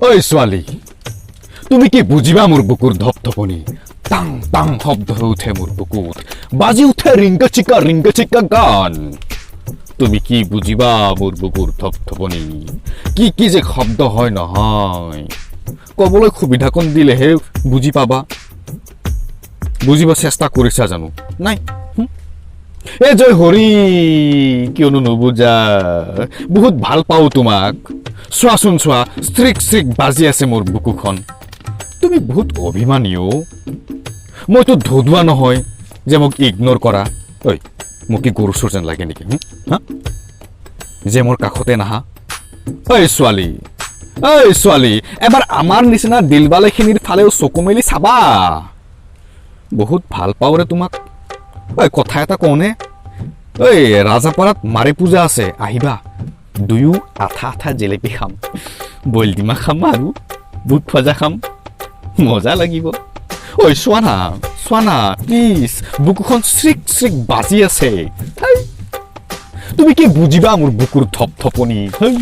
ঐ ছোৱালী, তুমি কি বুজিবা মোৰ বুকুৰ ধপধপনি? টাং টাং শব্দ হৈ উঠে মোৰ বুকুত, বাজি উঠে ৰিংকা চিকা ৰিংকা চিকা গান। তুমি কি বুজিবা মোৰ বুকুৰ ধপধপনি? কি কি যে শব্দ হয় নহয়, ক'বলৈ সুবিধাকণ দিলেহে বুজি পাবা। বুজিব চেষ্টা কৰিছা জানো? নাই হুম? এ জয় হৰি, কিয়নো নুবুজা? বহুত ভাল পাওঁ তোমাক। চোৱাচোন চোৱা, ষ্ট্ৰিক ষ্ট্ৰিক বাজি আছে মোৰ বুকুখন। তুমি বহুত অভিমানী অ'। মইতো ধদুৱা নহয় যে মোক ইগন'ৰ কৰা। ঐ, মোক কি গৰু চোৰ যেন লাগে নেকি হুম? হা, যে মোৰ কাষতে নাহা? ঐ ছোৱালী, ঐ ছোৱালী, এবাৰ আমাৰ নিচিনা দিলবালেখিনিৰ ফালেও চকু মেলি চাবা। বহুত ভাল পাওঁ ৰে তোমাক। ঐ, কথা এটা কওঁনে? ঐ, ৰাজাপাৰাত মাৰে পূজা আছে, আহিবা। দুয়ো আঠা আঠা জেলেপি খাম, বইল ডিমা খাম আৰু বুট ভজা খাম, মজা লাগিব। ঐ চোৱা না, চোৱা না প্লিজ, বুকুখন চিক চিক বাজি আছে। হেই, তুমি কি বুজিবা মোৰ বুকুৰ ধপধপনি? হেই।